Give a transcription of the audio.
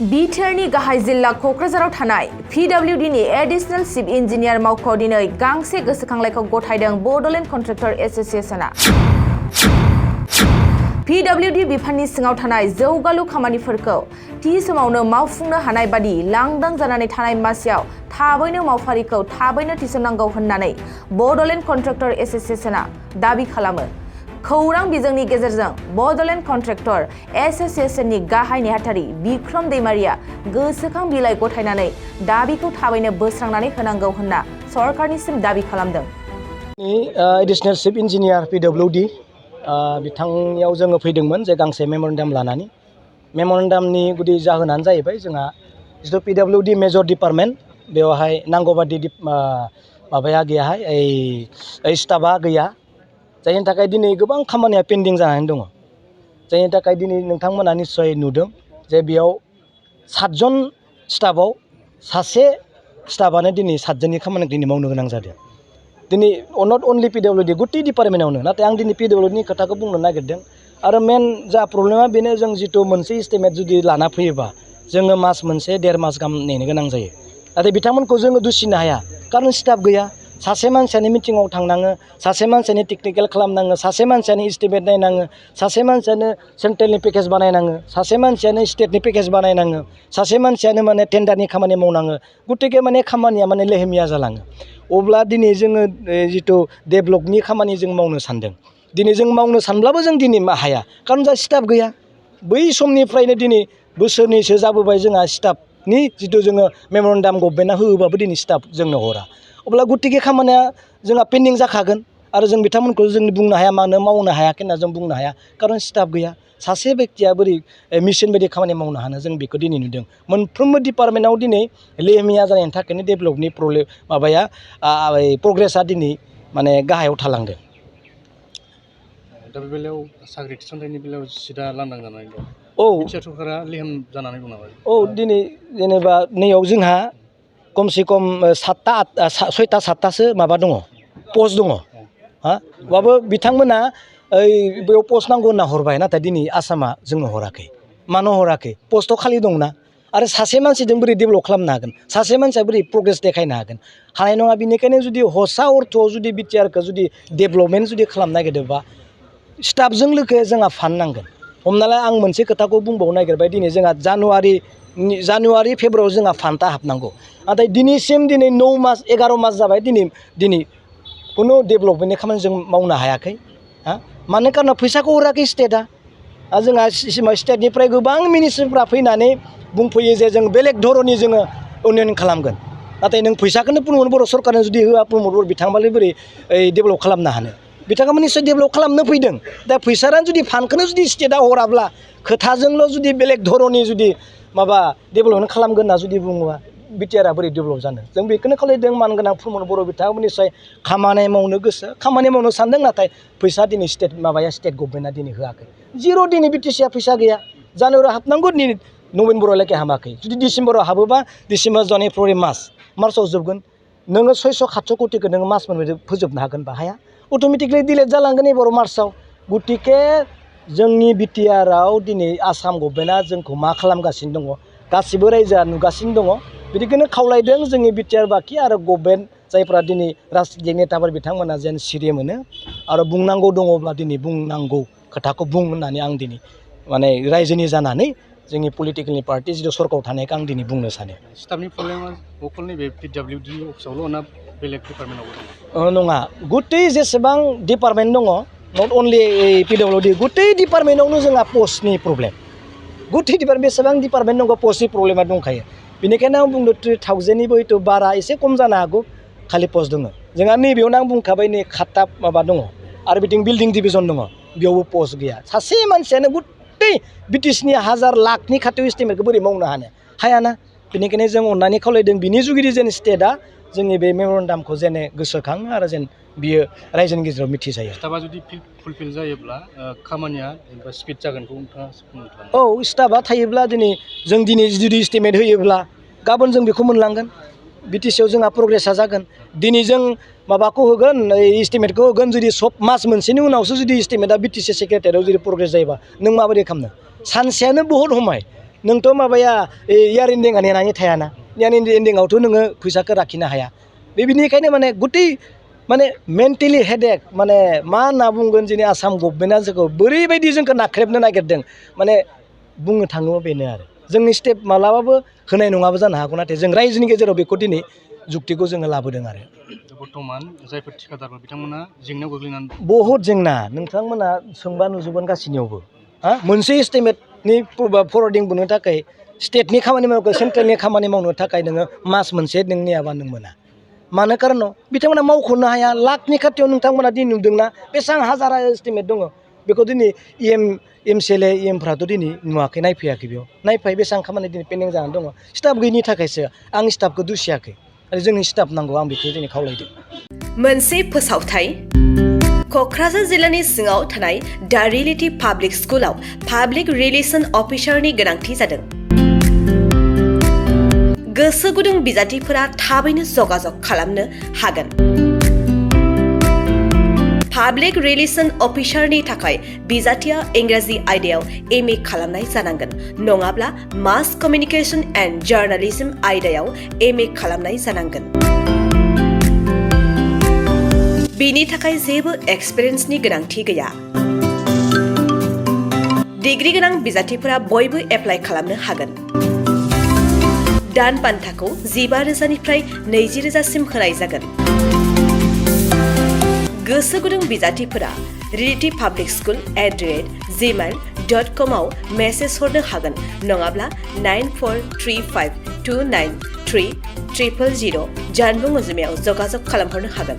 बिटिआरनि गाहाय जिल्ला क'क्राझाराव थानाय PWDनि एडिशनेल चिफ इन्जिनियार मावख'आव दिनै गांसे गोसोखांलाइखौ गथायदों बड'लेण्ड कन्ट्रेक्टर एस'सिएशनआ। PWD बिफाननि सिङाव थानाय जौगालु खामानिफोरखौ थि समावनो मावफुंनो हानाय बादि लांदां जानानै थानाय मासियाव थाबैनो मावफारिखौ थाबैनो थिसननांगौ होननानै बड'लेण्ड कन्ट्रेक्टर एस'सिएशनआ दाबि खालामो। खौरां बिजोंनि गेजेरजों बड'लेण्ड कन्ट्रेक्टर एस'सिएशननि गाहाय नेहाथारि बिक्रम दैमारिया गोसोखां बिलाइ गथायनानै दाबिखौ थाबैनो बोस्रांनानै होनांगौ होनना सरकारनिसिम दाबि खालामदों। एडिशनेल चिफ इन्जिनियार PWD बिथांनियाव जोङो फैदोंमोन जे गांसे मेम'रेन्डाम लानानै। मेम'रेन्डामनि गुदि जाहोनानो जाहैबाय जोंहा जिथु PWD मेजर डिपार्टमेन्ट बेवहाय नांगौबादि माबाया गैयाहाय स्टाफा गैया, जायनि थाखाय दिनै गोबां खामानिया पेन्डिं जानानै दङ। जायनि थाखाय दिनै नोंथांमोना निस्सय नुदों जे बेयाव 7 जन स्टाफआव सासे स्टाफानो दिनै 7 जननि खामानिखौ दिनै मावनो गोनां जादों। दिनै नट अनलि PWD गुटि डिपार्टमेन्टआवनो, नाथाय आं दिनै PWDनि खोथाखौ बुंनो नागिरदों। आरो मेन जा प्रब्लेमा बेनो, जों जिथु मोनसे इस्टिमेट जुदि लाना फैयोबा जोङो मास मोनसे 1.5 मास गाहाम नेनो गोनां जायो। नाथाय बिथांमोनखौ जोङो दुसिनो हाया, खारन स्टाफ गैया। सासे मानसियानो मिटिङाव थांनाङो, सासे मानसियानो टेकनिकेल खालामनाङो, सासे मानसियानो इस्टिमेट नायनाङो, सासे मानसियानो सेन्ट्रेलनि पेकेज बानायनाङो, सासे मानसियानो स्टेटनि पेकेज बानायनाङो, सासे मानसियानो माने टेन्डारनि खामानि मावनाङो। गतिके माने खामानिया माने लेहेमिया जालाङो। अब्ला दिनै जोङो जिथु डेभेलपनि खामानि जों मावनो सानदों, दिनै जों मावनो सानब्लाबो जों दिनै हाया, खारन जोंहा स्टाफ गैया। बै समनिफ्रायनो दिनै बोसोरनैसो जाबोबाय जोंहा स्टाफनि जिथु जोङो मेम'रेन्डाम गभर्नमेन्टआ होयोबाबो दिनै स्टाफ जोंनो हरा। अब्ला गतिके खामानिया जोंहा पेन्डिं जाखागोन। आरो जों बिथांमोनखौ जों बुंनो हाया, मानो मावनो हायाखै होनना जों बुंनो हाया, खारन स्टाफ गैया। सासे बेक्तिया बोरै मेसिन बायदि खामानि मावनो हानो, जों बेखौ दिनै नुदों। मोनफ्रोमबो डिपार्टमेन्टआव दिनै लेहेमिया जानायनि थाखायनो डेभेलपनि प्रग्रेसा दिनै माने गाहायाव थालांदों। दा बे बेलायाव साख्रि थिसनथायनि बेलायाव सिदा लांदां जानानै दं। औ, सरकारा लेहेम जानानै दं नामा? औ, दिनै जेनेबा नैयाव जोंहा खमसे खम 6-7तासो माबा दङ, पस्ट दङ। होमबाबो बिथांमोना बेयाव पस्ट नांगौ होनना हरबाय, नाथाय दिनै आसामा जोंनो हराखै। मानो हराखै? पस्टआव खालि दंना। आरो सासे मानसिजों बोरै डेभेलप खालामनो हागोन, सासे मानसिया बोरै प्रग्रेस देखायनो हागोन? हानाय नङा। बेनिखायनो जुदि हसा अर्थआव जुदि बिटिआरखौ जुदि डेभेलपमेन्ट जुदि खालामनो नागिरदोंबा स्टाफजों लोगोसे जोंहा फान्ड नांगोन। हमना ला आं मोनसे खोथाखौ बुंबावनो नागिरबाय, दिनै जोंहा जानुवारि फेब्रुवारियाव जोंहा फान्डआ हाबनांगौ, नाथाय दिनैसिम 9 मास 11 मास जाबाय दिनै खुनु डेभेलपमेन्टनि खामानि जों मावनो हायाखै। मानो खारन फैसाखौ हराखै स्टेटआ। जोंहा स्टेटनिफ्राय गोबां मिनिस्टारफ्रा फैनानै बुंफैयो जे जों बेलेग धरननि जोङो उन्नयन खालामगोन, नाथाय नों फैसाखौनो प्रमद बर' सरकारनो जुदि होआ, प्रमद बर' बिथांबालाय बोरै डेभेलप खालामनो हानो? बिथांमोन निस्सय डेभेलप खालामनो फैदों। दा फैसारानो जुदि फान्डखौनो जुदि स्टेटआ हराब्ला, खोथाजोंल' जुदि बेलेग धरननि जुदि माबा डेभेलपमेन्ट खालामगोन होनना जुदि बुङोबा बिटिआरआ बोरै डेभेलप जानो? जों बेखौनो खालामदों। मानगोनां प्रमद बर' बिथांमोन निस्सय खामानि मावनो गोसो, खामानि मावनो सानदों, नाथाय फैसा दिनै स्टेट गभर्नमेन्टआ दिनै होआखै। जिर' दिनै बिटिसिआ फैसा गैया। जानुवारियाव हाबनांगौ, दिनै नभेम्बरावलागै हाबाखै। जुदि डिसेम्बराव हाबोबा डिसेम्बर, जानुवारि, फेब्रुवारि, मार्चआव जोबगोन। नोङो 600-700 कौटिखौ नोङो मास मोननै फोजोबनो हागोन बा हाया? अट'मेटिकलि डिलेट जालांगोन एबार मार्चआव। गतिके जोंनि बिटिआरआव दिनै आसाम गभर्नमेन्टआ जोंखौ मा खालामगासिनो दङ, गासिबो रायजोआ नुगासिनो दङ। बिदिखौनो खावलायदों जोंनि बिटिआर बाखि आरो गभर्नमेन्ट जायफ्रा दिनै राजनितिक नेताफोर बिथांमोना जेन सिरि मोनो, आरो बुंनांगौ दङब्ला दिनै बुंनांगौ खोथाखौ बुं होननानै आं दिनै माने रायजोनि जानानै जोंनि पलिटिकेलनि पार्टि जिथु सरकाराव थानायखौ आं दिनै बुंनो सानो। स्टाफनि प्रब्लेमा अकल नैबे PWD अफिसावल' ना बेलेग डिपार्टमेन्टआवबो दङ? नङा, गुटै जेसेबां डिपार्टमेन्ट दङ, नट अनलि PWD, गुटै डिपार्टमेन्टआवनो जोंहा पस्टनि प्रब्लेम। गुटै डिपार्टमेन्ट बेसेबां डिपार्टमेन्ट दङ, पस्टनि प्रब्लेमा दंखायो। बेनिखायनो आं बुंदों 3000निबो हयथ' बारा एसे खम जानो हागौ, खालि पस्ट दङ। जोंहा नैबेयावनो आं बुंखाबाय, नै 7टा माबा दङ, आरो बिथिं बिल्डिं डिभिजन दङ, बेयावबो पस्ट गैया। सासे मानसियानो गुटै बिटिसिनि 1000 लाखनि खाथियाव इस्टिमेटखौ बोरै मावनो हायाना? बेनिखायनो जों अननानै खावलायदों, बिनि जुगिदि जेन स्टेटआ जोंनि बे मेम'रेन्डामखौ जेन गोसोखाङो आरो जेन बियो रायजोनि गेजेराव मिथिजायो। स्टाफआ जुदि फुलफिल जायोब्ला खामानिया स्पिड जागोनखौ नोंथाङा बुंनो सानो? औ, स्टाफआ थायोब्ला दिनै जुदि इस्टिमेट होयोब्ला गाबोन जों बेखौ मोनलांगोन। बिटिसिआव जोंहा प्रग्रेसा जागोन। दिनै जों माबाखौ होगोन, इस्टिमेटखौ होगोन, जुदि मास मोनसेनि उनावसो जुदि इस्टिमेटआ बिटिसि सेक्रेटारियाव जुदि प्रग्रेस जायोबा नों माबोरै खालामनो? सानसेयानो बहुद समाय। नोंथ' माबाया इयार एन्डिंआ नेनानै थायाना इयार एन्डिंआवथ' नोङो फैसाखौ लाखिनो हाया बेनिखायनो माने गुतै माने मेन्टेलि हेडेक माने मा होनना बुंगोन जोंनि आसाम गभर्नमेन्टआ जोंखौ बोरैबायदि जोंखौ नाख्रेबनो नागिरदों माने बुंनो थाङोबा बेनो आरो जोंनि स्टेप मालाबाबो होनाय नङाबो जानो हागौ नाथाय जों रायजोनि गेजेराव बेखौ दिनै जुक्तिखौ जोङो लाबोदों आरो बर्थमान जायफोर थिखादारफोर बिथांमोना जेंनायाव गोग्लैनानै बहुद जेंना नोंथांमोना सोंबा नुजोबगोन गासैनियावबो मोनसे एस्टिमेटनि फरवार्डिं बुनो थाखाय स्टेटनि खामानि मावनो सेन्ट्रेलनि खामानि मावनो थाखाय नोङो मास मोनसे नों नेयाबा नों मोना मानो कारनाव बिथांमोना मावख'नो हाया लाखनि खाथियाव नोंथांमोना दिनै नुदोंना बेसेबां हाजार एस्टिमेट दङ बेखौ दिनै एमसिएलए एमफ्राथ' दिनै नुवाखै नायफैयाखै बेयाव नायफाय बेसेबां खामानि दिनै पेन्डिं जानानै दङ स्टाफ गैयिनि थाखायसो आं स्टाफखौ दुसियाखै आरो जोंनि स्टाफ नांगौ आं बेखौ दिनै खावलायदों मोनसे फोसावथाय क'क्राझार जिल्लानि सिङाव थानाय दा रियेलिटी पाब्लिक स्कुलाव पाब्लिक रिलेसन अफिसारनि गोनांथि जादों गोसो गुदुं बिजाथिफोरा थाबैनो जगाजग खालामनो हागोन पाब्लिक रिलेसन अफिसारनि थाखाय बिजाथिया इंराजि आयदायाव एमए खालामनाय जानांगोन नङाब्ला मास कमिउनिकेशन एन्ड जार्नालिज्म आयदायाव एमए खालामनाय जानांगोन बेनि थाखाय जेबो एक्सपिरियेन्सनि गोनांथि गैया डिग्री गोनां बिजाथिफोरा बयबो एप्लाइ खालामनो हागोन दान बान्थाखौ 15,000निफ्राय 20,000सिम होनाय जागोन गोसो गुदुं बिजाथिफोरा realtypublicschool@gmail.com आव मेसेज हरनो हागोन नङाब्ला 9435293000 जानबुं अनजिमायाव जगाजग खालामहरनो हागोन